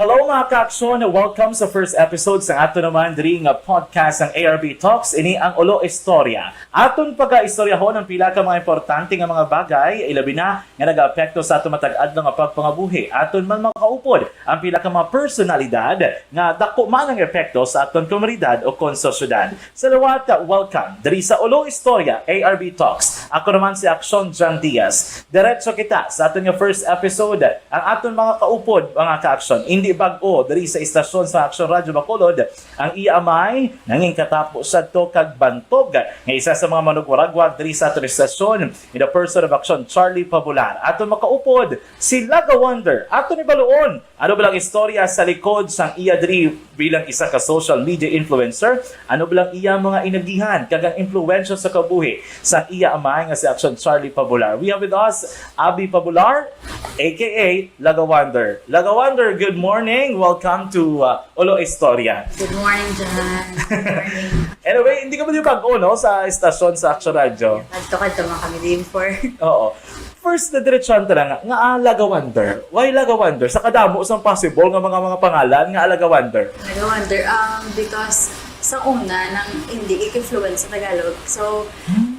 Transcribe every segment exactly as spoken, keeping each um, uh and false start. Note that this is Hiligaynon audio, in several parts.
Hello mga ka-aksyon! Welcome sa first episode sa ato naman diri nga podcast ang A R B Talks. Ini ang Ulo Istorya. Aton pagaistoryahon ang pila ka mga importante nga mga bagay, ilabi na nga nagaapekto sa aton matag-adlaw nga pagpangabuhi. Aton man makaupod ang pila ka mga personalidad nga dako man ang epekto sa aton komunidad o kon sa syudad. Sa liwat, welcome diri sa Ulo Istorya, A R B Talks. Ako naman si Aksyon John Diaz. Diretso kita sa aton nga first episode. Ang aton mga kaupod, mga ka-aksyon, indi bag-o diri sa istasyon sa Aksyon Radyo Bacolod. Ang iya amay nangin katapo sadto kag bantog nga isa sa mga manugwaragwag diri sa aton istasyon, in the person of Aksyon Charlie Pabular. Aton makaupod, si Laga Wonder. Aton ibaluon, ano ba lang istorya sa likod sang iya diri bilang isa ka social media influencer? Ano ba lang iya mga inagihan kag ang impluwensya sa kabuhi sang iya amay nga si Aksyon Charlie Pabular? We have with us Abby Pabular, A K A Laga Wonder. Laga Wonder, good morning. Welcome to uh, Ulo Istorya. Good morning, John. Good morning. Anyway, hindi ka ba di bag-o, no, sa istasyon sa Aksyon Radyo? Kadto-kadto man kami din for. Oo. First, na diretsuhan ta lang nga, nga ah, Laga Wonder. Why Laga Wonder? Sa kadamo sang possible nga mga mga pangalan nga ah, Laga Wonder. Laga Wonder, um, because sa una, nang hindi ko fluent sa Tagalog. So,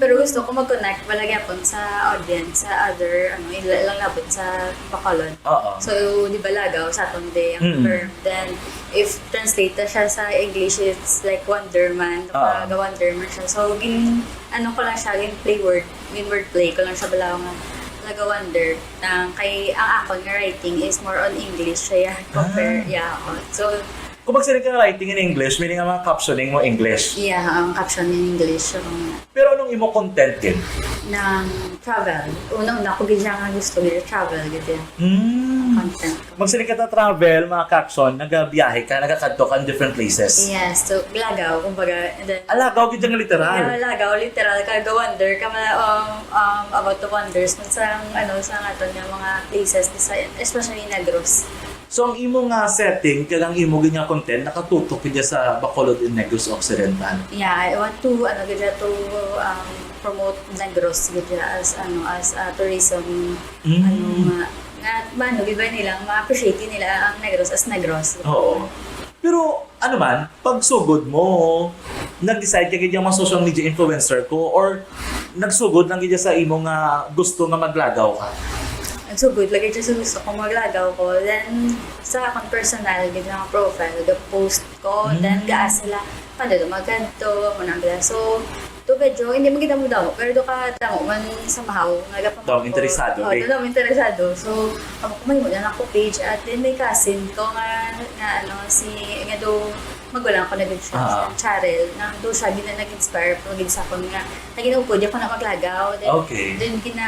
pero gusto ko mag-connect pala gyapon sa audience, sa other, ano, ila- lang labot sa Bacolod. Oo. So, di ba Lagaw, sa aton day ang Mm. verb. Then, if translate na siya sa English, it's like wonder man. Oo. Laga Wonder man siya. So, gin, ano ko lang siya, gin play word, gin wordplay ko lang siya bala nga Laga Wonder. Nang kay ang akon nga writing is more on English siya, yeah, compare, Ah. Yeah, oo. So, Kung magsiling ka nga writing in English, meaning ang mga captioning mo English. Yeah, ang caption in English. So, Pero anong imo content gid? Nang travel. Una-una ko gid siya nga gusto gid travel gid yung Hmm. content. Magsiling ka ta travel, mga ka-aksyon, nagabiyahe ka, nagakadto ka in different places. Yes, so Lagaw, kumbaga, and then Ah, Lagaw gid yung literal. Yeah, Lagaw, literal ka, ga-wonder ka, ma- um, um, about the wonders kung sa, ano, sa aton nga mga places, sa, especially Negros. So ang imo nga setting kag ang imo gid nga content nakatutok gid sa Bacolod and Negros Occidental. Yeah, I want to, ano, gid to um, promote Negros gid as, ano, as a tourism, Mm. ano, nga, nga, ano, gid ba nila, ma-appreciate nila ang Negros as Negros. Oo. Pero ano man, pagsugod mo, nag-decide ka gid yung mga social media influencer ko or nagsugod lang gid sa imo nga gusto nga maglagaw ka? Nagsugod lagi siya sa gusto ko maglagaw ko. Then, sa akong personal, gid nga profile, ga-post ko. Mm. Then, ga-ask sila, paano daw magkadto, mo nang bla. So, to medyo, hindi magkita mo daw, pero do ka tamo man sa mahaw, nga gapang Daw interesado, Oh, eh. Daw interesado. So, ako ko may mo na ako page, at then may cousin ko nga, nga ano, si, nga do, magulang ko na gid siya, Ah. Si Charel, na do siya, gina nag-inspire, pag gid sa akon nga, naging upod ako na maglagaw. Then, Okay. Then, gina,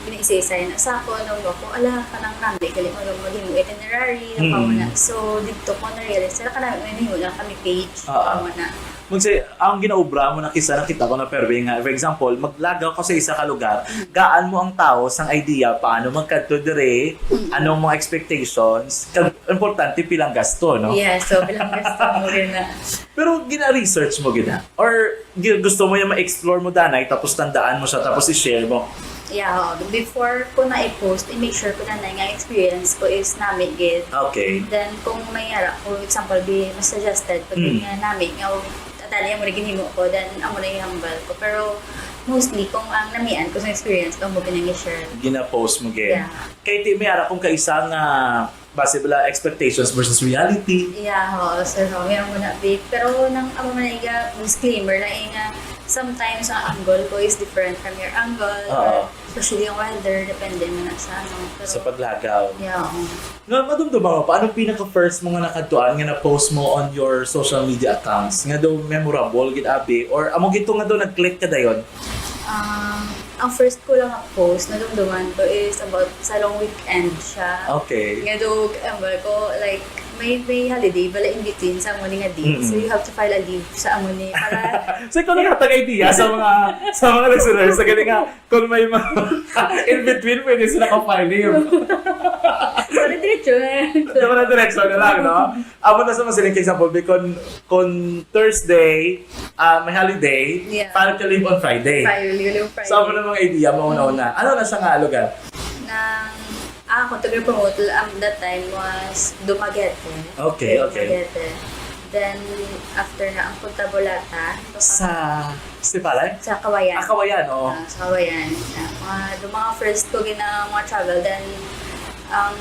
ginaisa-isa na sa ako, nung ako, ala, kanang nami, gali mo, maghimo itinerary, Mm. Nung na. So, dito ko na-realize, sila kanang may nahimo lang kami page, Ah. Nung na. Magsi, ang ginaobra mo na kisa nakita ko na perwe nga, for example, maglagaw ka sa isa ka lugar, gaan mo ang tao sang idea paano magkadto dire, Mm. anong mga expectations, kag importante pilang gasto, no? Yeah, so, bilang gusto mo rin na. Pero gina-research mo gid na? Or gi- gusto mo yung ma-explore mo danay tapos tandaan mo siya tapos i-share mo? Yeah, oo. Before ko na i-post, i-make sure ko na na nga experience ko is nami gid. Okay. Then, kung may ara ko, example, be mas suggested, pag Mm. nga nami, nga, atali mo na ginhimo ko, then amo na ihambal ko. Pero, mostly, kung ang namian ko sa experience, kung mo pinag-share. Gina-post mo gid. Yeah. Kay ti may ara kong kaisa nga base bala expectations versus reality. Yeah, oo, sir, ho. May amo na, babe. Pero nang amo man iga disclaimer na eh, nga sometimes ang angle ko is different from your angle. Oo. Or especially yung weather, depende man na sa ano. Pero, Sa paglagaw. Yeah, oo. Nga madumduma mo pa, anong pinaka-first mo nga nakadtuan nga na-post mo on your social media accounts? Nga daw memorable gid abi? Or amo gito nga daw nag-click ka dayon? Um, ang first ko lang na post, nadumduman ko is about sa long weekend siya. Okay. Nga do, ang ba ko, like, may may holiday bala in between sa amo ni nga date. Mm-mm. So you have to file a leave sa amo ni para So ikaw naghatag idea sa mga sa mga listeners sa galing nga kung may mga in between pwede sila ka-file leave. para diretso na. Diba na direksyon na lang, no? Amo na sa masiling example, be, kung, kung Thursday, ah, may holiday, Yeah. file ka leave on Friday. File leave on Friday. So, amo na mga idea, mauna-una. Ano na sa nga lugar? Nang Ako, taga-promote, um, that time was Dumaguete. Okay, okay. Dumaguete. Then, after na, ang Punta Bolata. Sa Sipalay? Sa Kawayan. Ah, Kawayan, oo. Ah, sa Kawayan. Ah, mga, yung mga first ko gina mga travel, then, ang,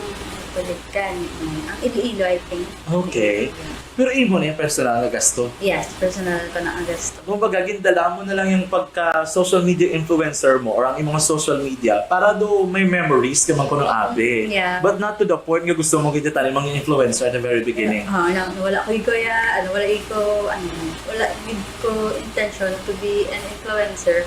balikan, mm, ang Iloilo, I think. Okay. Pero imo na yung personal na gasto. Yes, personal ko na ang gasto. Kumbaga, gindala mo na lang yung pagka-social media influencer mo or ang imong social media para do may memories ka man kuno abi. Yeah. But not to the point nga gusto mo gid tani mga influencer at the very beginning. Ah, na, wala ko kuya, ano, wala ko, ano, wala gid ko intention to be an influencer.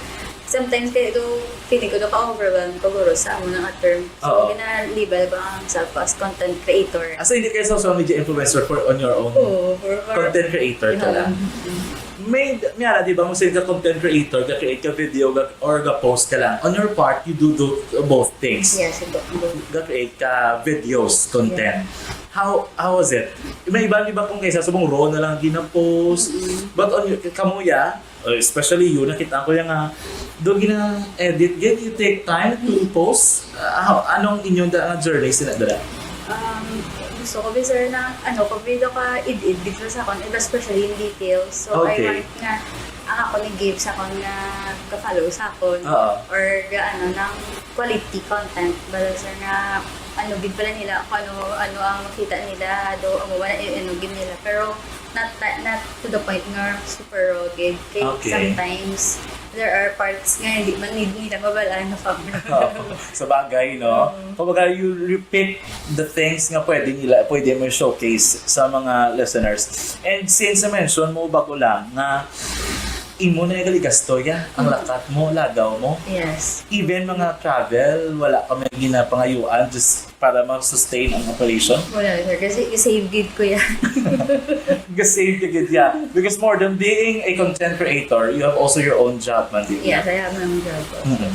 Sometimes kaya do, feeling ko do ka-overwhelm ko guro sa amo na nga term. So, Oo. Gina-label ko ang self as content creator. Ah, so hindi kayo social media influencer for on your own Oo, for, for, content creator ka lang. Mm. May, Miara, di ba mo sila ka content creator, ga-create ka video, ga, or ga-post ka lang. On your part, you do, do both things. Yes, ito. Ga-create ka videos, content. How how was it? May iba, di ba, kung kaysa subong raw na lang gina-post. But on your, kamo ya, uh, especially you, nakita ko yung nga, do gina-edit, gid you take time to post? Uh, how, anong inyong da, nga journey sila dala? Um, gusto ko, bi, sir, na, ano, ko, bi, do ka id-id dito sa akon, especially in details. So, Okay. I want nga, ang ako ni give sa akon nga ka-follow sa akon. Oo. Or, ga, ano, ng quality content. Bala, sir, nga, ano, gid pala nila, kung ano, ano ang makita nila, do, amo ba na, ano, gid nila. Pero, not, not, not to the point nga super rugged. Kay Okay. Sometimes, there are parts nga hindi man need nila mabalaan na public. Oo. Sa bagay, no? Kumbaga, you repeat the things nga pwede nila, pwede mo showcase sa mga listeners. And since na-mention mo bago lang nga imo na yung gasto ya, ang lakat mo, lagaw mo. Yes. Even mga travel, wala ka may ginapangayuan just para ma-sustain ang operation. Wala, sir. Kasi i-save gid ko yan. Ga-save ka gid ya. Because more than being a content creator, you have also your own job, man, di ba? Yes, I have my own job. Mm.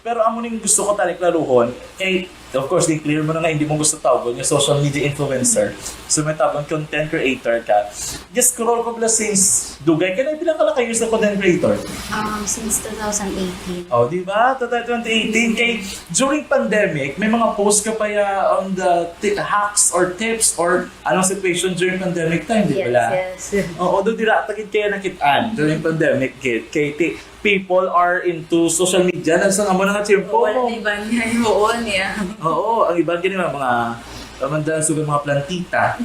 Pero amo ning gusto ko tali klaruhon, kay, of course, di clear mo na nga, hindi mo gusto tawgon nga social media influencer. So, may tawgon content creator ka. Just scroll ko pala since dugay ka na, pila ka na ka-years na content creator? Um, since two thousand eighteen. Oh, di ba? Tayo twenty eighteen, kay during pandemic, may mga post ka pa ya on the ti- hacks or tips or anong situation during pandemic time, di ba? Yes, yes. Oo, do dira ta gid kaya nakitaan during pandemic gid kay ti- people are into social media na sa amo na nga tiyempo. Wala na iban nga himuon niya. Oo, ang iban gani mga mga Amanda, sugal mga plantita.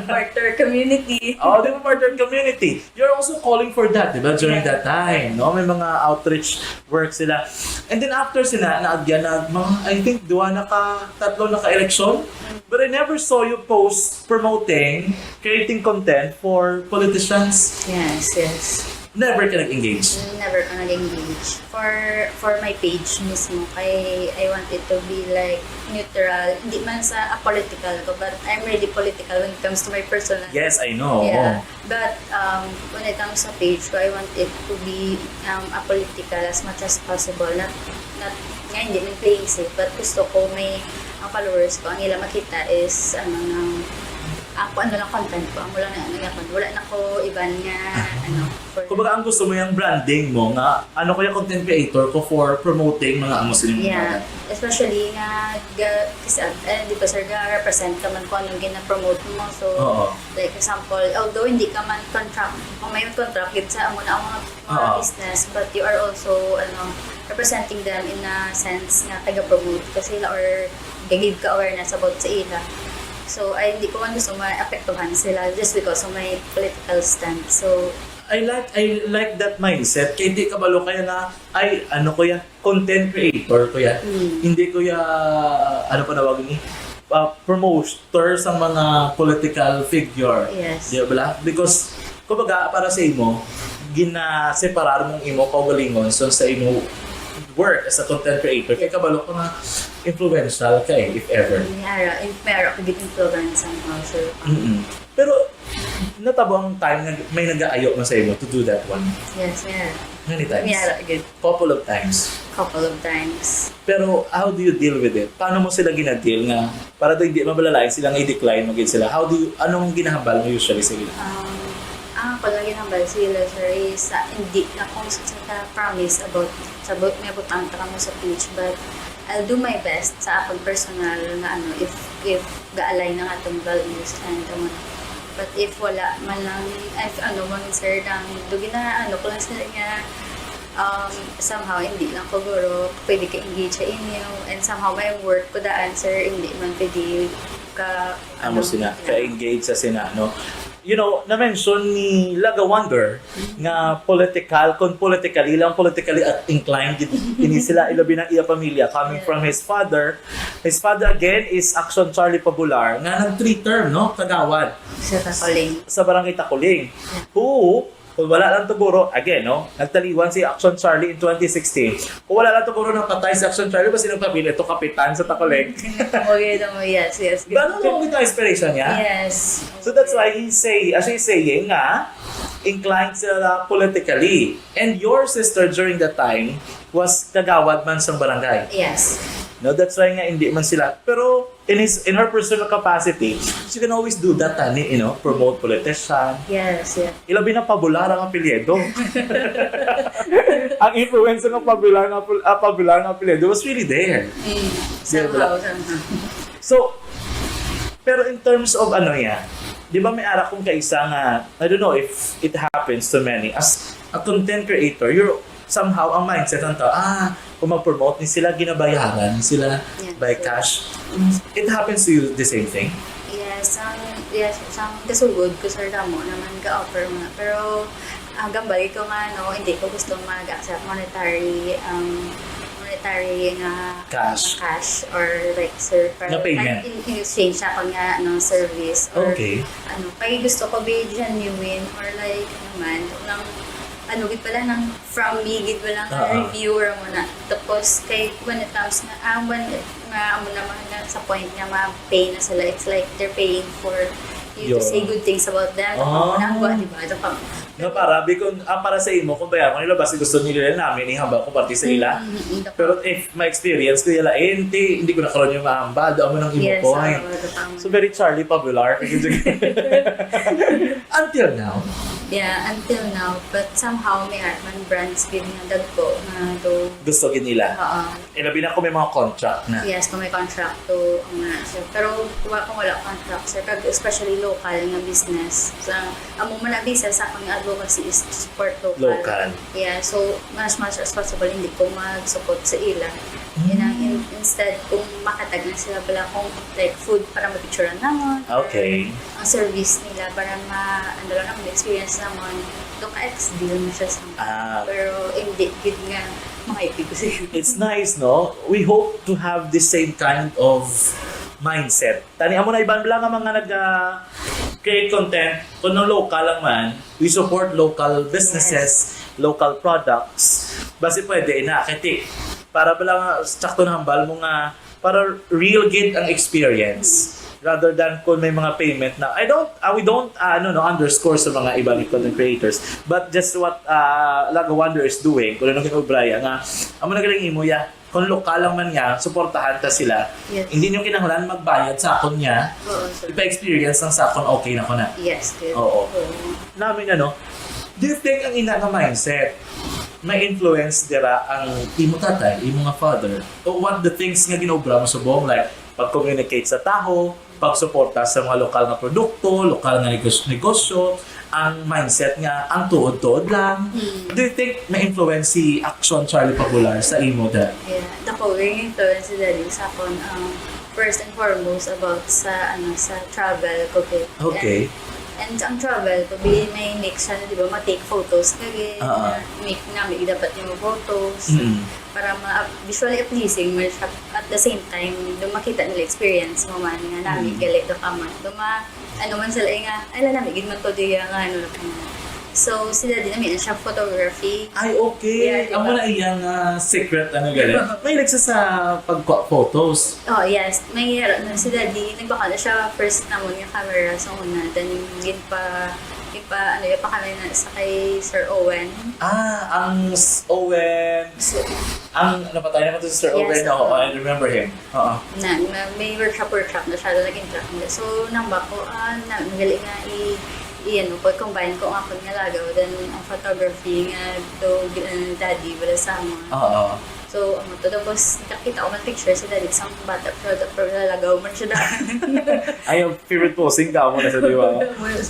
Partner community. Oh, di ba, partner community? You're also calling for that, di ba? During that time, no? May mga outreach work sila. And then after sila, naagyan na, mga, I think, duwa na ka, tatlo na ka election. But I never saw you post promoting, creating content for politicians. Yes, yes. Never ka nag-engage. Never ka nag-engage. For for my page mismo, kay I want it to be like neutral. Hindi man sa apolitical ko, but I'm really political when it comes to my personal. Yes, I know. Yeah. But um, when it comes sa page ko, I want it to be um, apolitical as much as possible. Not, not nga hindi man playing safe, but gusto ko may ang followers ko, ang ila makita is ano nang ako ano lang content ko, amo lang na ano lang, wala na ko iban nga ano. For, Kumbaga, ang gusto mo yung branding mo nga, ano kaya content creator ko for promoting mga amo sila yung Yeah, product? Especially nga ga, kasi, eh, di ba, sir, ga represent ka man kung anong gina-promote mo. So, Oo. Like example, although hindi ka man contract, kung may contract gid sa amo na ang mga, mga Oo. business, but you are also ano representing them in a sense nga taga-promote ka sila or ga-give ka awareness about sa ila. So, ay hindi ko man gusto maapektuhan sila just because of my political stance. So, I like I like that mindset. Kay di kabalo kaya na, ay, ano ko ya, content creator ko ya. Mm. Hindi ko ya, ano pa nawag ni, uh, promoter sa mga political figure. Yes. Di ba? Because, kumbaga, para sa imo, ginaseparar mong imo kaugalingon so sa imo work as a content creator. Kay kabalo ko nga influential ka eh, if ever. May ara, may ara ko gid influence ang mga sir. Mm-mm. Pero natabo ang time nga may nagaayo man sa imo to do that one. Yes, may ara. Many times. May ara gid. Couple of times. Couple of times. Pero how do you deal with it? Paano mo sila gina-deal nga para daw hindi mabalalain sila nga i-decline mo gid sila? How do you, anong ginahambal mo usually sa ila? Um, Ako lang ginhambal sila, sir, is, ah, hindi na ko sa, sa promise about sa bu-, may butang ka mo sa page, but I'll do my best sa akong personal nga ano, if, if ga-align ang atong values and ano. But if wala man lang, if ano man, sir, nang do gina-, ano ko lang sila nga, um, somehow, hindi lang ko guro pwede ka-engage sa inyo, and somehow may work ko daan, sir, hindi man pwede ka, Amo ano, sina, yeah. Ka-engage sa sina, no? You know, na-mention ni Laga Wonder nga political, kung politically lang, politically at inclined gid ini sila, ilabi ng iya pamilya, coming Yeah. from his father. His father again is Action Charlie Pabular, nga nag three term, no? Kagawad Sa Tacoling. sa Barangay Tacoling. Who, kung wala lang to guro, again, no? Nagtaliwan si Action Charlie in twenty sixteen. Kung wala lang to guro, napatay si Action Charlie, basi nagpabilin to kapitan sa Tacoling. Okay, no, yes, yes. Gano'n mo ang inspiration niya? Yes. So that's why he say, as he's saying nga, inclined sila politically. And your sister during that time was kagawad man sa barangay. Yes. No, that's why nga hindi man sila. Pero in his, in her personal capacity, she can always do that, tani, you know, promote politician. Yes, yes. Ilabi na Pabular ang apelyido. Ang influence ng Pabular nga pul-, ah, Pabular nga apelyido was really there. Mm. Di ba? Somehow, somehow. So, pero in terms of ano niya, di ba may ara kong kaisa nga, I don't know if it happens to many, as a content creator, you're somehow ang mindset ng tao, ah, kung mag-promote ni sila, ginabayaran sila Yes. by cash. Mm. It happens to you the same thing? Yes, ang, yes, ang kasugod ko, sir, damo naman ga-offer mo na. Pero, ah, gambali ko nga, no, hindi ko gusto mag-accept monetary, um, monetary nga Cash. cash or like, sir, Nga payment. In, in exchange sa akong nga, ano, service. Or, Okay. Ano, kay gusto ko be genuine or like, ano man, nang, ano, gid pala, nang from me, gid pala, Ah, ah. Reviewer mo na. Tapos, kay when it comes na, ah, when, nga, amo naman na sa point nga ma-pay na sila, it's like they're paying for you to Yo. Say good things about them. Ah. Ang buwan, di ba? Ito pa. Nga para, bikon, ah, para sa imo, kung bayaran ko nila, basi gusto nila namin, ihambal ko parte sa ila. Mm, mm, mm. Pero if my experience ko yala, eh, hindi, hindi ko na karon yung maambal, doon mo nang imo Yes, point. oo, ito pa. So very Charlie Pabular. Until now, Yeah, until now. But somehow, may art man brands gid nga dagko nga do. Gusto gid nila. Oo. Eh, labi na kung may mga contract na. Yes, kung may contract to, nga siya. Pero wa-, kung wala contract, sir, kag especially local nga business. Sa, amo man na bisa sa akong advocacy is to support local. Local. Yeah, so as much as possible, hindi ko mag-support sa ila. Yun ang in-, instead, kung makatag na sila pala kung like food para mapicturean naman. Okay. Ang service nila para ma-, ano lang naman, experience naman, do ka-ex deal mo siya sa Ah, Pero hindi, gid nga, mga ipig ko sa'yo. It's nice, no? We hope to have the same kind of mindset. Tani amo na iban lang ang mga nag ah, create content. Kung nang local lang man, we support local businesses, local products. Basi pwede na, kay ti-, para ba lang, ah, sakto na hambal mo nga, para real gid ang experience. Rather than kung may mga payment na, I don't, ah, we don't, ah, ano, no, underscore sa mga ibang content creators. But just what, ah, Lago Wonder is doing, kung ano kinubraya nga, amo na galing imo ya. Kung lokal lang man niya, suportahan ta sila. Yes. Hindi nyo kinahanglan magbayad sa akon niya. Oo, sir. Ipa-experience lang sa akon, okay na ko na. Yes, good. Oo. Oo. Namin ano, do you think ang ina nga mindset may influence dira ang imo tatay, imo nga father? O what the things nga ginobra mo subong, like pag-communicate sa tawo, pagsuporta sa mga lokal nga produkto, lokal nga negos- negosyo, ang mindset nga ang tuod-tuod lang. Hmm. Do you think may influence si Action Charlie Pabular sa imo, dad? Yeah, dako yung influence ni Daddy sa akon, um, first and foremost about sa, ano, sa travel ko, okay? Okay. And, and ang travel ko, bi-, may mix siya, di ba, ma-take photos ka, gid, Oo. na make na, may dapat yung photos, Mm. Para ma-, visually pleasing man siya. At the same time, do makita nila experience mo man, nga nami, Mm. gali do ka man. Do ma-, ano man sila, eh, nga, ay, la, nami, gid man to, di, nga, ano, lang. So, si Daddy namin, siya photography. Ay, okay. Yeah, di ba? Amo na iyang ah, secret, ano, gali. May nagsa sa pagkuha photos. Oh, yes. May, uh, si Daddy, nagbakal na siya first namon nga camera sa una. Then, gin pa, gin pa, ano, gin pa kami na sa kay Sir Owen. Ah, ang s- Owen. So, Ang napatay naman to si Sir Yes, Owen, no? oo. I remember him. Oo. na, na may workshop, workshop na siya, naging track nila. So, nang ba ko, ah, na, nagali nga i-, Iyan, no, pag-combine ko ang akon nga lagaw, then ang photography nga to, uh, daddy, wala sa amo. Oo. So, amo to. Tapos, nakakita ko man picture sa daddy, sang bata, pero, pero lagaw man siya daan. Ay, ang favorite posing ka mo na sa, di ba?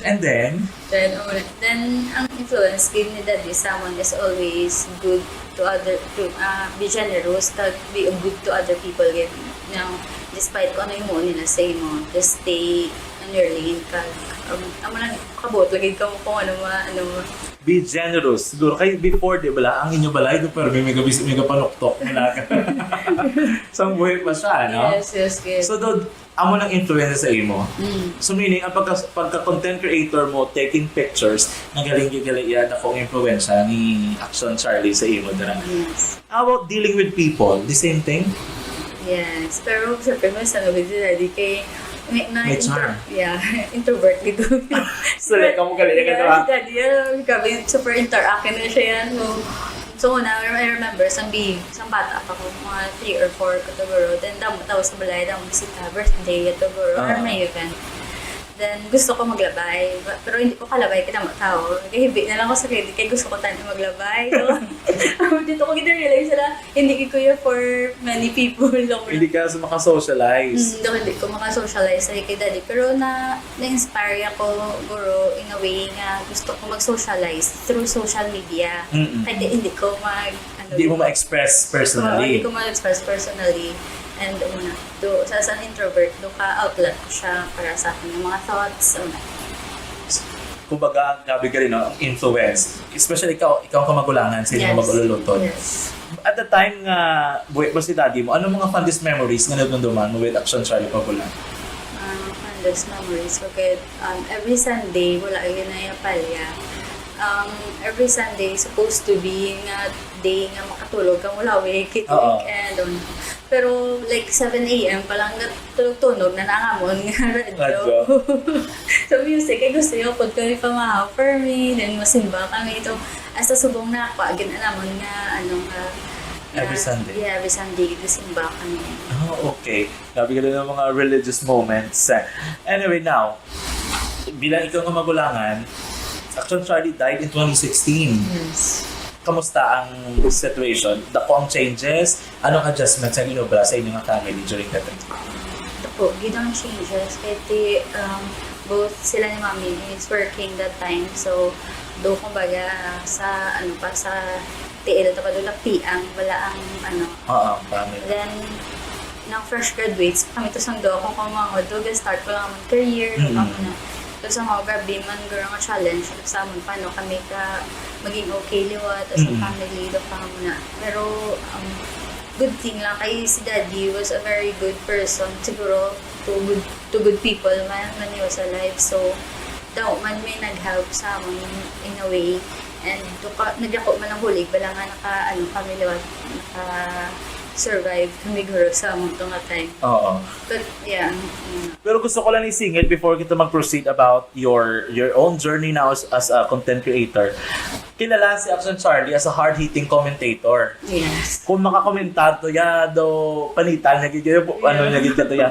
And then, Then, amo na. Then, ang influence gid ni daddy sa amon is always good to other, to, ah, be generous, kag be good to other people gid. Now, despite kung ano yung nila sa imo, just stay on your lane, kag, um, amo lang, kabuot lagi ka mo kung ano ma, ano ma. Be generous. Siguro kay before, di bala, ang inyo balay, pero may mega, mega panuktok mo lang. Sang buhi pa siya, no? Yes, yes, yes. So, do, amo nang influence sa imo. Mm. So, meaning, ang pagka, pagka content creator mo, taking pictures, nagaling gyud gali iya dako ang influence ni Action Charlie sa imo dira. Yes. How about dealing with people? The same thing? Yes. Pero, syempre, mas ano, with daddy kay, may, na, May charm. Yeah, introvert gid ko. So, like, amo gali ka, Yeah, diba? si daddy, yeah, grabe, super interact na siya yan. So, so una, I remember, sang big, sang bata pa ko, mga three or four ka siguro. Then, damo, tapos sa balay, damo bisita, birthday, ka siguro, or Ah. may event. Then, gusto ko maglabay. Ba- Pero hindi ko kalabay kay damo tao. Kaya hibi na lang ko sa credit kay gusto ko tani maglabay. So, dito ko gid realize na hindi ko kuya for many people. Lang Hindi ka sa makasocialize. Mm, daw hindi ko makasocialize sa kay daddy. Pero na, na-inspire ako, guro, in a way nga gusto ko mag-socialize through social media. Mm-mm. Kaya hindi ko mag... Ano, Hindi mo ma-express Oo, personally. hindi ko ma-express personally. And una, do, sa, sa introvert, do ka outlet ko siya para sa akin yung mga thoughts. Una. Kumbaga, grabe ka rin, no? Ang influence. Especially ikaw, ikaw ang kamagulangan sa inyong Yes. mag-ululutod. Yes. At the time nga buhi pa si daddy mo, anong mga fondest memories nga nadumduman mo with Action Charlie Pabulan? Ah, fondest memories ko kay, um, every Sunday, wala yun na yung palya. Um, every Sunday, supposed to be nga day nga makatulog ka mula weekend. Oo. And, um, pero, like, seven a.m. pa lang, tulog-tunog na nangamon nga radyo. Radyo. So, music, ay gusto yung pag kami pamahaw for me, then masimba kami ito. Hasta subong na ako, agin alamon nga, ano nga, Every nga- Sunday? Yeah, every Sunday, gasimba kami. Oh, okay. Grabe ka din ng mga religious moments. Anyway, now, bilang ikaw nga magulangan, Action Charlie died in twenty sixteen. Yes. Kamusta ang situation? Dako ang changes? Anong adjustments ang inobra sa inyong family during that time? Ito po, gid ang changes. Kaya ti, um, both sila ni Mami is working that time. So, do kumbaga sa, ano pa, sa T L, tapos doon na piang, wala ang, ano. Oo, ang family. Then, nang fresh graduates, kami to sang do ako kung mga do, start ko lang ang career, Mm. ako na. So, sa mga grabe man, guro nga challenge, sa amon, paano kami ka maging okay liwat as a Mm. family, do pa muna. Pero, um, good thing lang kay si daddy was a very good person. Siguro, to good, to good people man, man he was alive. So, daw man may nag-help sa amon in a way. And to ka, nagdako man ang hulig, bala nga naka, ano, kami liwat, naka-survive kami guro sa amon to nga time. Oo. But, yeah, mm. Pero gusto ko lang isingit before kita mag-proceed about your your own journey now as, as a content creator. Kilala si Action Charlie as a hard-hitting commentator. Yes. Kung makakomentar to ya, do panitan na gid, ano Yeah. na gid ka to ya.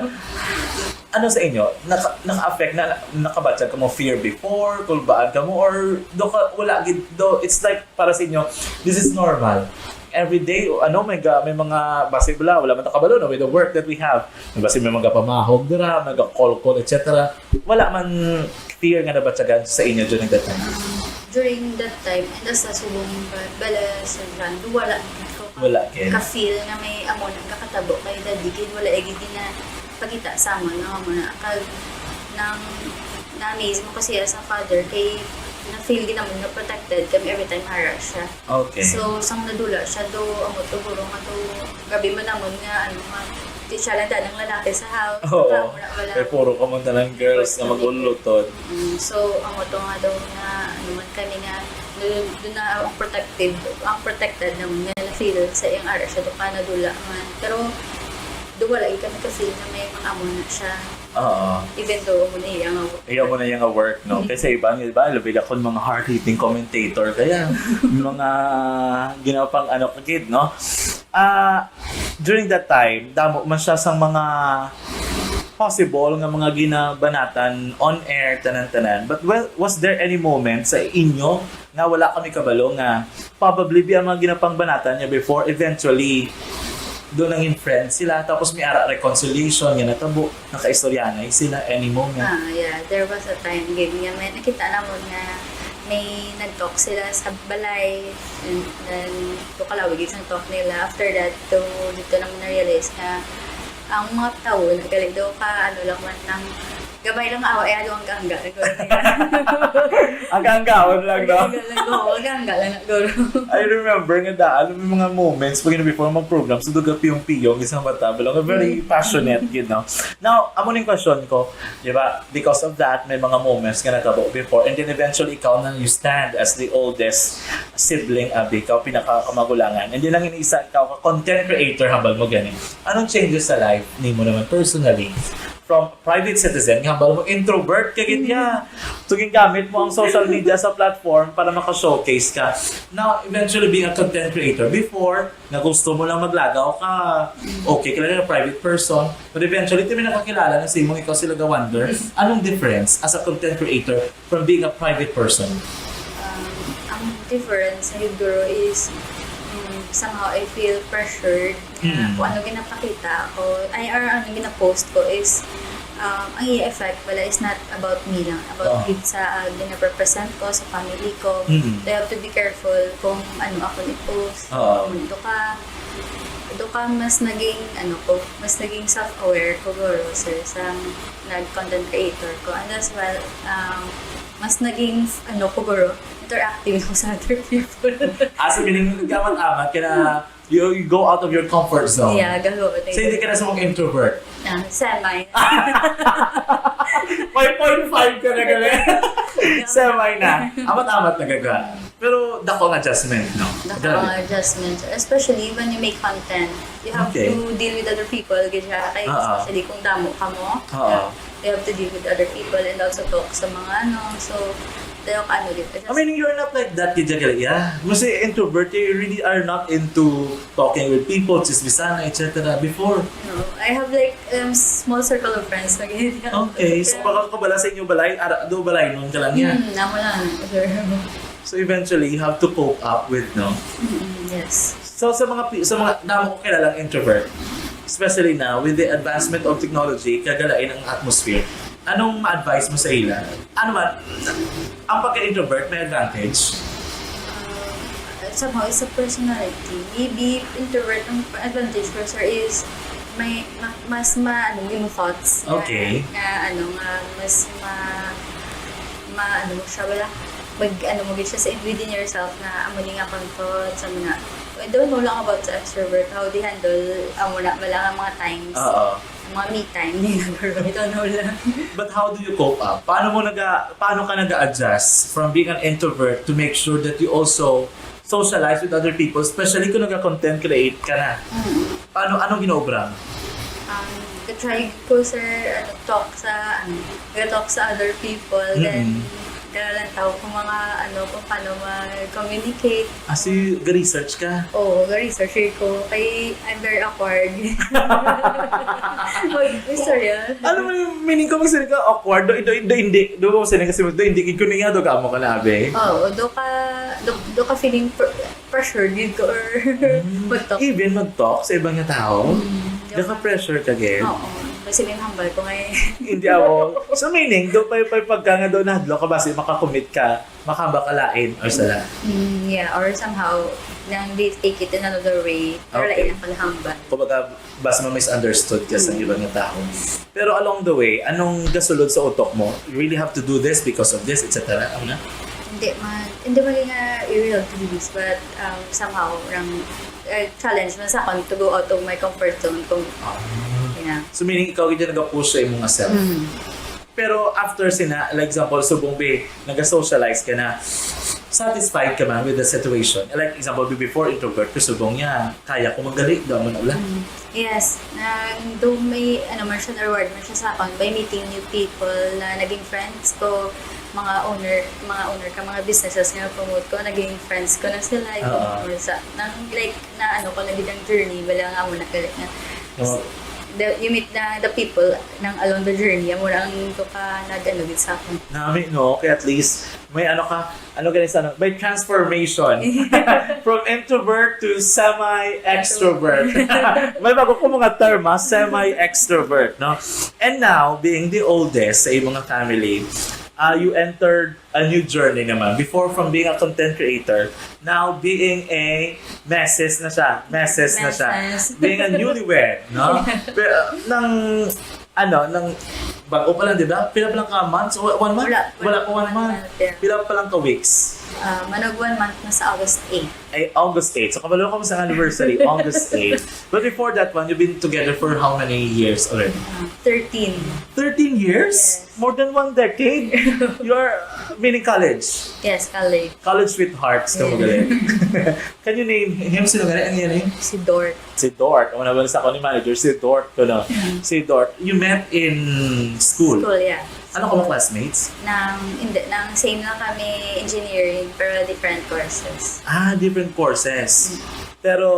Ano sa inyo? Naka, naka-affect na, nakabatyag ka mo fear before, kulbaan ka mo, or do ka, wala gid, do, it's like, para sa inyo, this is normal. Every day, o ano, may, ga, may mga, basi wala, wala man ta kabalo, no, with the work that we have. May basi may mga pamahog dira, mga call-call, et cetera. Wala man fear nga nabatyagan sa inyo during that time? During that time, and sa subong ba-, bala sa Rando, wala ko Wala, Ken. ka-feel nga may amo na kakatabo kay daddy, kay wala ay gid na pagita sa amon nga amo na. Kag nang na-amaze mo kasi as a father, kay na-feel gid naman nga protected kami every time hara siya. Okay. So, sang nadula siya, do, amo to, guro nga to, gabi man naman nga, ano, nga, di siya lang danang lalaki sa house. Oo. Wala, wala. Eh, puro ka man talang girls nga mag-ulutod. Mm, so, amo to nga daw na, ano man kami nga, doon, doon na ang protective, ang protected naman nga na-feel sa iyang ara siya, doon ka nadula man. Pero, doon wala yung kami ka-feel na may mga amo na siya. Oo. Even though, amo na iya nga work. Iya mo na yung work, no? Kasi iba, iba, labi ka kung mga hard-hitting commentator, kaya mga ginapang ano ka gid, no? Ah, during that time, damo man siya sa mga possible nga mga ginabanatan on air, tanan-tanan. But well, was there any moment sa inyo nga wala kami kabalo nga probably bi ang mga ginapangbanatan niya before, eventually, doon nangin friends sila, tapos may ara reconciliation nga natabo, nakaistoryanay sila, any moment? Ah, yeah. There was a time gid nga may nakita namon nga may nag-talk sila sa balay. And then, to kalawig isang talk nila. After that, to dito naman na-realize nga ang mga tawo nagkali daw ka ano lang man nang gamay lang awa ay ang gangga. Ang ganggaon lang, no? Ang gangga lang, oo, ang gangga lang na guro. I remember nga daan, may mga moments pag before mag-program, so duga piyong-piyong isang bata, lang very passionate, you know. Now, amo ning question ko, di ba? Because of that, may mga moments nga natabo before, and then eventually ikaw na you stand as the oldest sibling, abi, ikaw pinakakamagulangan, and then ang isa ikaw ka content creator, hambal mo gani. Anong changes sa life nimo naman personally? From private citizen, nga hambal mo introvert ka gid niya. So, gingamit mo ang social media sa platform para maka-showcase ka. Now, eventually being a content creator, before, na gusto mo lang maglagaw ka, okay ka lang na private person, but eventually, ti may nakakilala na sa imong ikaw sila ga-wonder, anong difference as a content creator from being a private person? Um, ang difference siguro is um, somehow I feel pressured na Mm. kung ano ginapakita ko, ay, or ano ginapost ko is um, ang iya effect pala is not about me lang, about Oo. gid sa uh, ginapresent ko, sa family ko. Mm. So, I have to be careful kung ano ako i-post. Oo. Kung do ka, do ka mas naging, ano ko, mas naging self-aware ko guro, sir, sa nag-content creator ko. And as well, um, mas naging, ano ko guro, interactive ko sa other people. As in, meaning, gamat-amat ka na, you, you go out of your comfort zone. Yeah, galo. So, hindi ka na sa mga introvert. Ah, semi. May point five ka na gali. Semi na. Amat-amat na gaga. Pero dako ang adjustment, no? Dako ang adjustment. Especially when you make content. You have Okay. to deal with other people, gid siya. Kay Ah, ah. Especially kung damo ka mo. Oo. You have to deal with other people and also talk sa mga ano. So, tayo ka ano gid. I mean, you're not like that, gid, gali, yeah? Kasi introvert, you really are not into talking with people, chismisan, et cetera. Before, No, I have like um, small circle of friends na ganyan. okay, so baka ko bala sa inyo balay, ara, do balay nun ka lang niya. Hmm, namo lang. Sure. So eventually, you have to cope up with, no? Mm, yes. So sa mga pi- sa mga damo ko kilalang introvert, especially now with the advancement of technology, kagalain ang atmosphere. Anong ma-advise mo sa ila? Ano man, ang pagka-introvert may advantage? Uh, somehow, it's a personality. Maybe introvert ang advantage ko, sir, is may ma- mas ma ano yung thoughts nga, Okay. nga ano nga mas ma ma ano mo siya wala mag ano mo gid siya sa within yourself na amo ni nga akong thoughts sa mga I don't know lang about sa extrovert how they handle amo na wala nga mga times Oo. Mga me time din nagkaroon. Ito na lang. But how do you cope up? Paano mo naga paano ka nag-adjust from being an introvert to make sure that you also socialize with other people, especially kung naga-content create ka na? Mm. Paano, anong ginaobra mo? Um, try ko, sir, ano, talk sa, ano, talk sa other people, then Mm. kaya lang tao kung mga, ano, kung paano mag-communicate. As you research ka? Oo, ga-research ko. Kay, I'm very awkward. Mag-istorya. Ano mo yung meaning ko magsiring ka awkward? Do, do, do, hindi. Do mo siring kasi do, hindi gid ko niya, do ka mo ka na, be? Oo, do ka, do, do ka feeling pr- pressured gid ko or mag-talk. Even mag-talk sa ibang nga tao? Mm, Naka-pressure ka, gid? Oo. Kasi may hambal ko ngayon. Hindi ako. So meaning, do pa pa pagka nga do nahadlok ka, basi makakommit ka, makahambal ka lain or sala. Mm, yeah, or somehow, nang they take it in another way, pero Okay. Lain ang paghambal. Kumbaga, basi ma-misunderstood ka sa ibang nga tao. Pero along the way, anong gasulod sa utok mo? You really have to do this because of this, et cetera. Ano na? Hindi man, hindi man nga you have to do this, but um, somehow, rang, eh, challenge man sa akon to go out of my comfort zone. Kung, yeah. So meaning, ikaw gid nag-push sa imong self. Mm. Pero after sina, like example, subong be, nag-socialize ka na, satisfied ka man with the situation? Like example, be before introvert ka, subong niya, kaya ko magdali, daw mo na ulan. Mm. Yes, na do may ano man siya, reward man siya sa akon by meeting new people na naging friends ko, mga owner, mga owner ka, mga businesses nga promote ko, naging friends ko na sila. Oo. Or sa, nang, like, na ano ko na gid ang journey, wala nga mo na galit na. Oo. The, you meet the, the people nang along the journey, amo ra ang duka nag-ano gid sa akon. Nami, no? Kaya at least, may ano ka, ano gani sa ano, may transformation. From introvert to semi-extrovert. May bago ko mga term, ha? Semi-extrovert, no? And now, being the oldest sa imong family, uh, you entered a new journey naman. Before, from being a content creator, now being a Missus na siya. Missus na siya. Missus. Being a newlywed, no? Pero, nang, ano, nang, bago pa lang, di ba? Pila pa lang ka months? Wa-, one month? Wala, wala pa one month. Wala pa one month, yeah. Pila pa lang ka weeks? Ah, manag one month na sa August eight. Ay, August eight. So, kabalo ko sa anniversary, August eight. But before that one, you've been together for how many years already? Ah, thirteen. Thirteen years? Yes. More than one decade? You're, meaning college? Yes, college. College sweethearts, kamo gali. Can you name him? Sino gali? Ano yan eh? Si Dort. Si Dort. Ang una sa ako ni manager, si Dort. Ano? Mm. Si Dort. You met in school? School, yeah. Ano ka mo classmates? Nang, hindi, nang same lang kami engineering, pero different courses. Ah, different courses. Mm. Pero,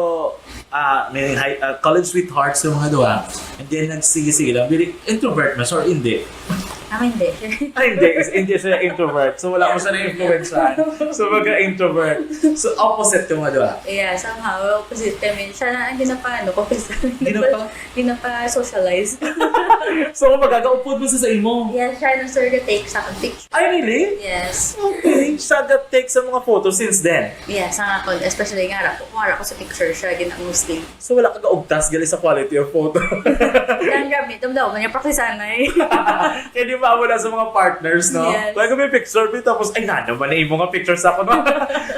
ah, may high, ah, college sweethearts yung mga duha. And then, nagsige-sige lang. Dili, introvert mas or hindi? Ako hindi. Ay, hindi. Hindi siya introvert. So, wala mo siya na-influensyahan. So, mga introvert. So, opposite yung mga duha. Yeah, somehow, opposite kami. Siya na ang ginapa-, ano ko, kasi Ginapa? Ginapa-socialize. So, kumbaga, gaupod mo sa, sa imo? Yeah, siya nang sir ga-take sa akin picture. Ay, really? Yes. Okay. Siya ga-take sa mga photo since then? Yes, ang akon, especially nga ra, kung wala ko sa picture, siya gina-, mostly. So, wala ka gaugtas gali sa quality of photo? Ang gamit, damdaw man niya, praktisanay. Kaya di ba, wala sa mga partners, no? Yes. Like, may picture, tapos, "Ay, na naman na imo nga picture sa ako."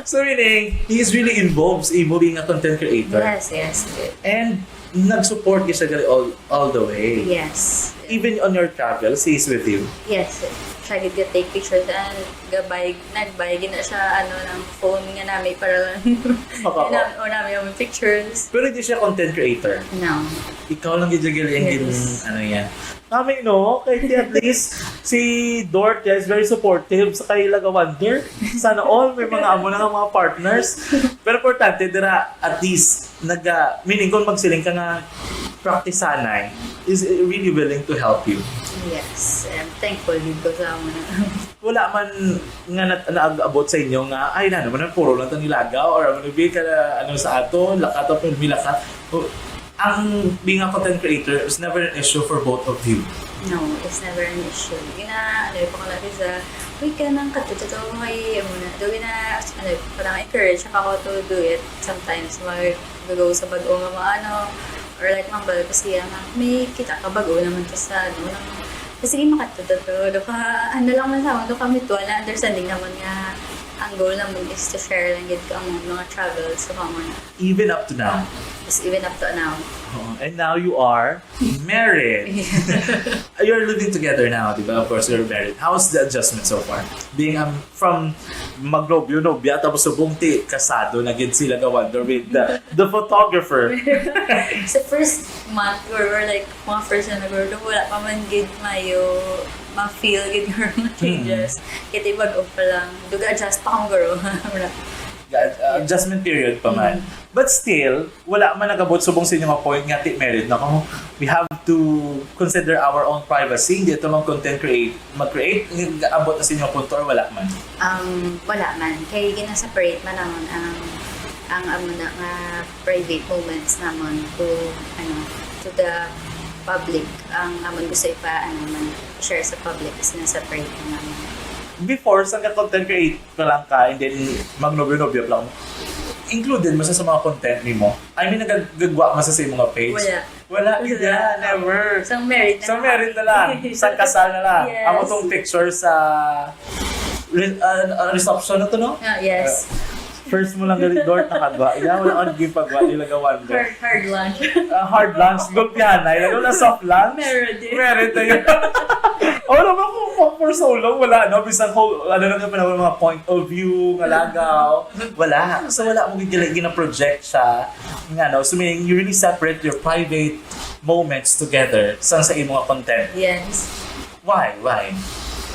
So, meaning, he is really involved sa imo being a content creator. Yes, yes. And nag-support gyud siya gali all, all the way. Yes. Even on your travels, he is with you. Yes. Siya gid ga-take pictures and gabay, nagbay gid na siya, ano, ng phone nga nami para lang. Maka- Ina-, o nami yung pictures. Pero hindi siya content creator. No. Ikaw lang gid gali ang gin-, Yes. ano yan. Kami, no? Kay at least si Dort, yeah, is very supportive sa kay Laga Wonder. Sana all may mga amo na nga mga partners. Pero importante dira, at least, naga, meaning kung magsiling ka nga praktisanay, is really willing to help you. Yes, I'm thankful gid ko sa amo na. Wala man nga nat-, naag-abot sa inyo nga, "Ay, na naman, puro lang tang ilagaw," or ano, "Bi, ka, ano sa ato, lakat, o, may lakat." O, ang being a content creator is never an issue for both of you. No, it's never an issue. Gina, ano, yung pangalaki sa, "Uy, ka nang katututo mo kay, ano na." Do gina, ano, parang encourage siya ako to do it sometimes. Mag-go sa bag-o nga mga ano, or like, mambal ko siya nga, "May kita ka bag-o naman ka sa, ano, nang, kasi makatututo." Do ka, ano lang man sa, do ka mutual na understanding naman nga, ang goal naman is to share lang gid ang mga travels sa mga Even up to now. Yes, even up to now. Oo. And now you are married. You're living together now, di ba? Of course, you're married. How's the adjustment so far? Being, um, from magnobyo-nobya, tapos subong ti kasado na gid sila ga Wonder with the, the photographer. Sa first month, we were like, mga first na nag-, wala pa man gid mayo ma-feel gid yung mga Mm. changes. Kaya bag-o pa lang. Duga adjust pa kamo, guro. Wala. Ga-, uh, adjustment period pa man. Mm. But still, wala man nag-abot subong sa inyo nga point nga ti married na kamo. We have to consider our own privacy. Hindi ito mang content create, mag-create. Abot na sa inyo punto or wala man? Um, wala man. Kay gina-separate man naman ang, ang amo na nga private moments naman to, ano, to the public. Ang amon gusto ipa, ano man, share sa public is na-separate man naman. Before, sa ka content create pa lang ka, and then magnobyo-nobyo pa lang, included mo sa, sa mga content nimo? I mean, nagagwa mo sa, sa imong page? Wala. Wala, Wala. yeah, never. Sang married na Sang lang. married na lang. Sang kasal na lang. Yes. Amo tong picture sa re-, uh, uh, reception na to, no? Ah, yes. Uh, first mo lang gali, Dort, nakagwa. Yeah, wala akong gipagwa nila ga Wonder. Hard, hard lunch. Ah, hard lunch, gulpihan na. Lalo na soft lunch. Married eh. Married na yun. Oh, alam mo, kung for, for so long, wala, no? Bisan ko, ano lang yung panahon, mga point of view, nga lagaw. Wala. So, wala mo gina-, gina-project siya. Nga, no? So, meaning, you really separate your private moments together sa, sa imo nga content. Yes. Why? Why?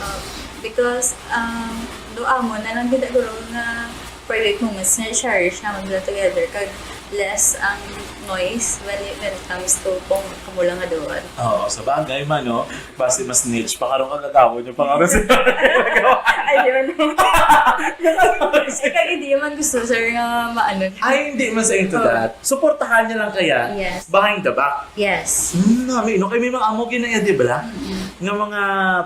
Uh, because, um, do amo na lang gid guro nga Private moments na i-cherish naman nila together, kag less ang noise when it, when it comes to kung kamo lang nga duha. Oo, sa bagay man, no? Basi mas niche pa karon, kagagawon niyo pa karon sa Ayun. Eh, kag hindi man gusto, sir, nga maano. Ay, hindi man sa into that. Suportahan niya lang kaya. Yes. Behind the back. Yes. Hmm, nami, no? Kay may mga amo ginaya, di ba? Mm-mm. Nga mga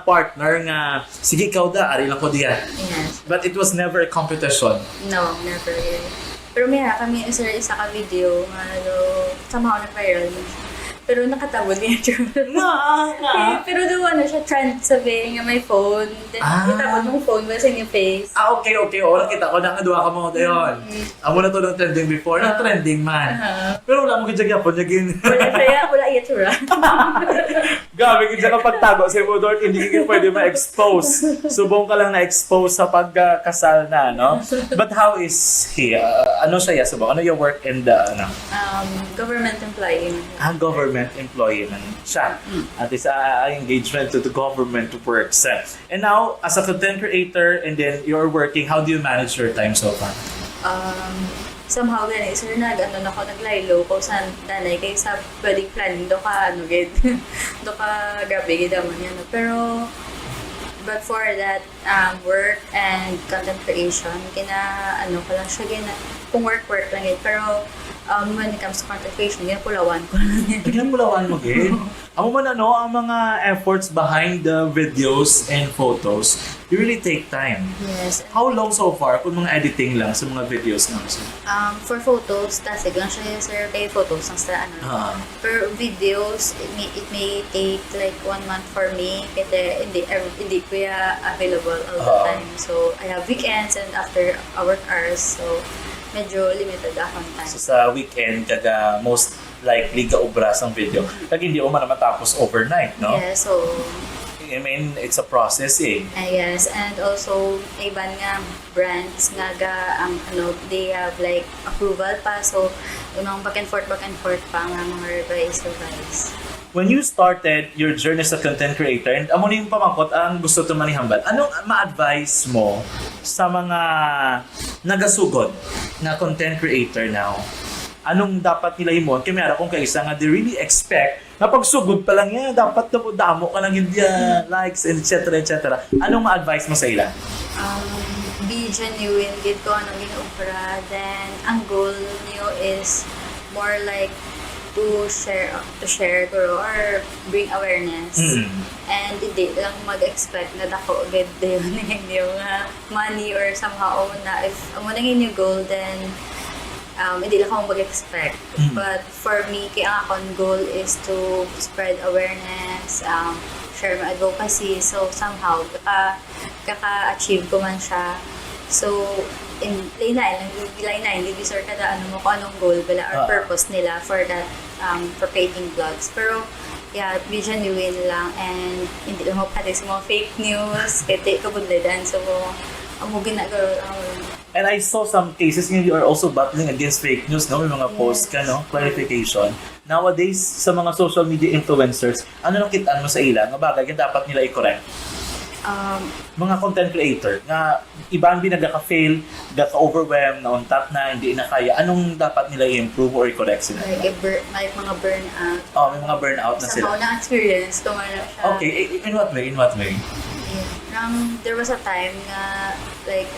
partner nga, sige, ikaw da, ari lang ko diya. Yes. But it was never a competition. No, never yun. Pero may kami, sir, isa ka video nga, ano, somehow nag-viral mo siya. Pero nakatabod niya, sir. Nga, nga. Eh, pero doon, ano siya, trend sa bay nga may phone. Then, Ah. Itabod mong phone ba sa inyong face? Ah, okay, okay. Oo, nakita ko na nga duha ka mo dayon. Mm. Amo na to ng trending before, na Ah. trending man. Aha. Pero wala mo gid gyapon niya gin. Wala siya, wala iya tsura. Grabe gid siya kapag tago sa imo, Dort, hindi ka pwede ma-expose. Subong ka lang na-expose sa pagkasal na, no? But how is he? Uh, ano siya, subong? Ano yung work in the, ano? Um, government employee. Ah, government employee man siya. Mm. At least, ah, ang engagement to the government works. And now, as a content creator, and then you're working, how do you manage your time so far? Um, somehow gani, sir, nag, ano na ko, naglaylo ko sa danay kay sa wedding planning, do ka, ano, gid. Do ka, grabe, gid naman yan. Pero, but for that, um, work and content creation, kina, ano ko lang siya, gina, kung work, work lang yun. Pero, um, when it comes to content creation, ginapulawan ko lang yun. Ginapulawan mo gid? Amo man, ano, ang mga efforts behind the videos and photos, you really take time. Yes. How long so far kung mga editing lang sa mga videos nga gusto? Um, for photos, tasig lang siya, sir, kay photos lang sa, ano. Ah. For videos, it may, it may take like one month for me kasi hindi, ev- hindi ko ya available all the Ah. time. So, I have weekends and after work hours, so medyo limited akong time. So, sa weekend, kada most likely ga obra sang video. Kag hindi mo man matapos overnight, no? Yeah, so, I mean, it's a process eh. ah, yes, and also, may iban nga brands nga ga, ang, ano, they have like approval pa, so, yung mga back and forth, back and forth pa nga mga revise, revise. When you started your journey sa content creator, and amo ni yung pamangkot ang gusto to manihambal, anong ma-advise mo sa mga nagasugod nga content creator now? Anong dapat nila himuon? Kay may ara kong kaisa nga they really expect na pagsugod pa lang niya, dapat damo, damo ka lang yung uh, likes, and et cetera, et cetera. Anong ma-advise mo sa ila? Um, be genuine gid ko anong ginaobra. Then, ang goal niyo is more like to share, to share guro, or bring awareness. Mm. And hindi lang mag-expect na dako gid dayon yung uh, money or somehow amo na, if amo na yung goal, then um, hindi lang ako mag-expect. Mm. But for me, kay ang akong goal is to spread awareness, um, share my advocacy. So, somehow, kaka, kaka-achieve ko man siya. So, in, lain-lain lang, lain-lain, hindi sure kada ano mo kung anong goal bala or Ah. purpose nila for that um, for creating vlogs. Pero, yeah, be genuine lang and hindi lang magpatay sa mga fake news, kaya di ka budladan. So, amo ginagawa ang And I saw some cases nga you are also battling against fake news, no? May mga Yes. posts ka, no? Clarification. Nowadays, sa mga social media influencers, ano nakita mo sa ila nga bagay nga dapat nila i-correct? um, Mga content creator nga iban bi nagaka-fail, gaka-overwhelm, nauntat na, hindi na kaya. Anong dapat nila i-improve or i-correct sila? like, a bur- like mga burnout. Oh, may mga burnout na Somehow sila. na-experience ko man na siya. Okay, i- in what way? In what way? Yeah. Nang there was a time nga, like,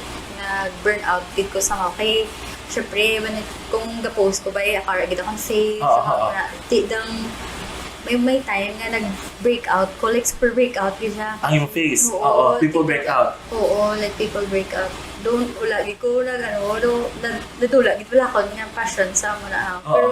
nag-burnout gid ko somehow. Kay, syempre, when it, kung ga-post ko ba, eh, akara gid akong face. Oo, Somehow oo. Na, di dang, may, may time nga nag-breakout ko, like, super breakout gid siya. Ang iyong face. Oo, Oo, people tipo- break out. Oo, like, people break out. Don't, wala gid ko nag, ano, do, nag, nadula gid wala ko nga passion sa amo na ako. Oo. Pero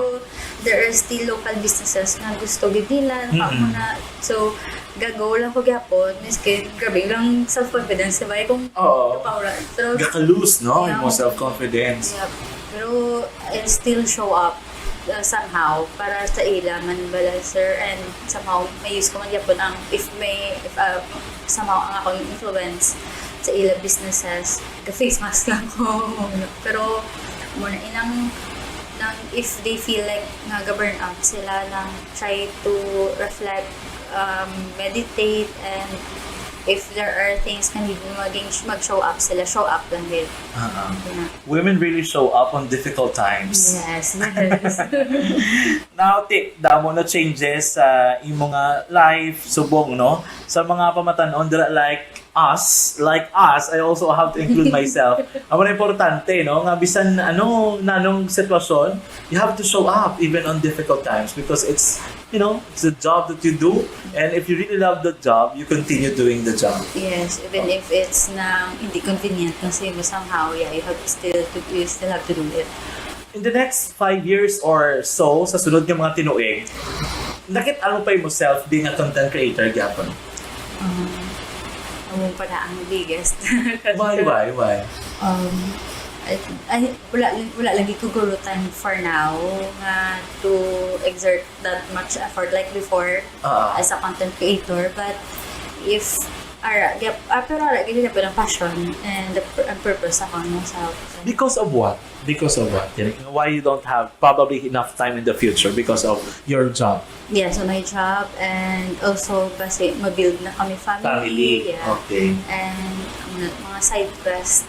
there are still local businesses nga gusto gid nila, naka Mm-mm. na. So, gago lang ko gyapon, miskin, grabe lang self-confidence, diba? Kung Oo. paura. Pero, Gaka-lose, no? Yeah. Yung self-confidence. Yeah. Pero, I still show up uh, somehow para sa ila man bala, sir, and somehow may use ko man gyapon ang if may if uh, somehow ang akong influence sa ila businesses, ga-face mask lang ko. Pero muna inang nang if they feel like nga ga-burnout sila, nang try to reflect, um, meditate, and If there are things nga need mo maging mag-show up sila, show up lang din. Ah, ah. Yeah. Women really show up on difficult times. Yes, yes. Now, ti, damo na changes sa imo nga life, subong, no? Sa mga pamatan-on dira, like us, like us, I also have to include myself. Amo na importante, no? Nga bisan ano, nanong sitwasyon, you have to show up even on difficult times because it's, you know, it's a job that you do, and if you really love the job, you continue doing the job. Yes, even if it's na hindi convenient kasi mo somehow, yeah, you have still to, you still have to do it. In the next five years or so, sa sunod nga mga tinuig, nakit-an mo pa imo self being a content creator gyapon? Um, Amo pa na ang biggest. Why, why, why? Um, I, I, wala, wala lagi ko guro time for now nga to exert that much effort like before Ah, as a content creator. But if, ara, gap, ah, pero ara, gini na po ng passion and the pur- ang purpose ako ng sa because of what? Because of what? Why you don't have probably enough time in the future because of your job? Yeah, so my job and also kasi ma-build na kami family. Family. Yeah. Okay. And mga, mga side quest.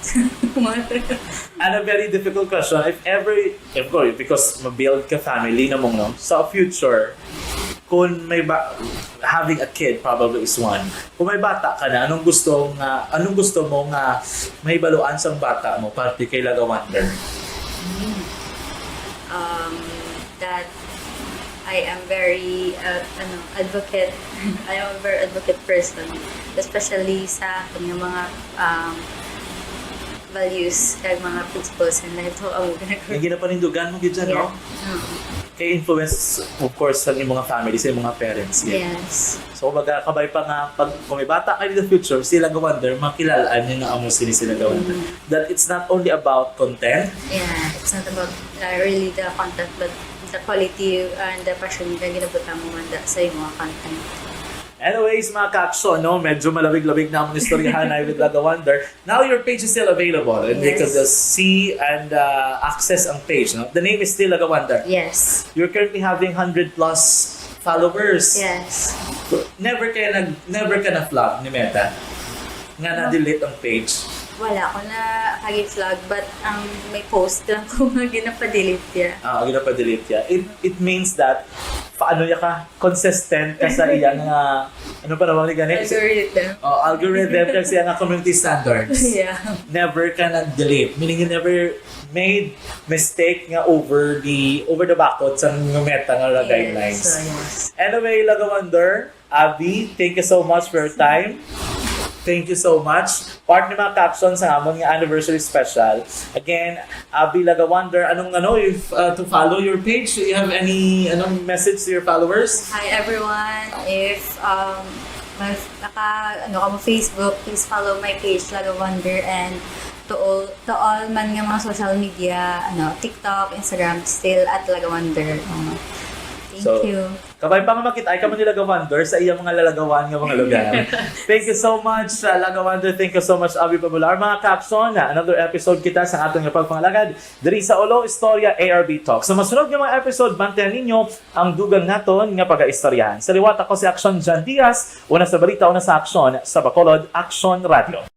Mga- And a very difficult question. If ever, of course, because ma-build ka family na mong, no? Sa future, kung may ba, having a kid probably is one. Kung may bata ka na, anong gusto nga, anong gusto mo nga mahibaluan sang bata mo, parte kay Laga Wonder? um, that I am very uh, ano, advocate. I am a very advocate person, especially sa akin nga mga um, values kag mga principles in life. So, amo ginagawa. Yung ginapanindugan mo gid dyan, no? Mm. Kay influence, of course, sa imong mga family, sa imong mga parents. Gid. Yes. So, baga, kabay pa nga, pag, kung may bata ka in the future, sila ga wonder, makilalaan niya nga amo sini sila ga wonder. That it's not only about content. Yeah, it's not about uh, really the content, but the quality and the passion nga ginabutang mo man da sa imong content. Anyways, mga ka-aksyon, no? Medyo malawig-lawig na among istoryahanay with Laga Wonder. Now, your page is still available, and they could Yes. just see and uh, access ang page, no? The name is still Laga Wonder. Yes. You're currently having hundred plus followers. Yes. Never ka nag never ka na flag ni Meta nga na-delete ang page. Wala ko na kagi flag, but ang may post lang ko nga ginapa-delete ya. Ah, ginapa-delete ya. It it means that paano ya ka consistent ka sa iya nga ano pa naman ni gani? Algorithm. Oh, algorithm kasi ang community standards. Yeah. Never ka nag-delete. Meaning you never made mistake nga over the over the bakod sa mga Meta nga Yes, guidelines. So, yes. Anyway, Laga Wonder, Abby, thank you so much for your time. Thank you so much. Part ni mga captions sa amon nga anniversary special. Again, Abby Laga Wonder, anong ano, if uh, to follow your page, you have any anong message to your followers? Hi everyone. If um mas naka ano ka mo Facebook, please follow my page Laga Wonder, and to all to all man nga mga social media, ano, TikTok, Instagram, still at Laga Wonder. Um, thank So, you. Kabay pa nga makita ay ka man nila ga wonder sa iyang mga lalagawan nga mga lugar. Thank you so much, uh, Laga Wonder. Thank you so much, Abby Pabular. Mga ka-aksyon, another episode kita sa aton nga pagpangalagad diri sa Ulo Istorya A R B Talk. Sa masunod nga mga episode, bantayan ninyo ang dugang naton nga pagaistoryahan. Sa liwat, ako si Aksyon Jan Diaz, una sa balita, una sa aksyon, sa Bacolod Aksyon Radio.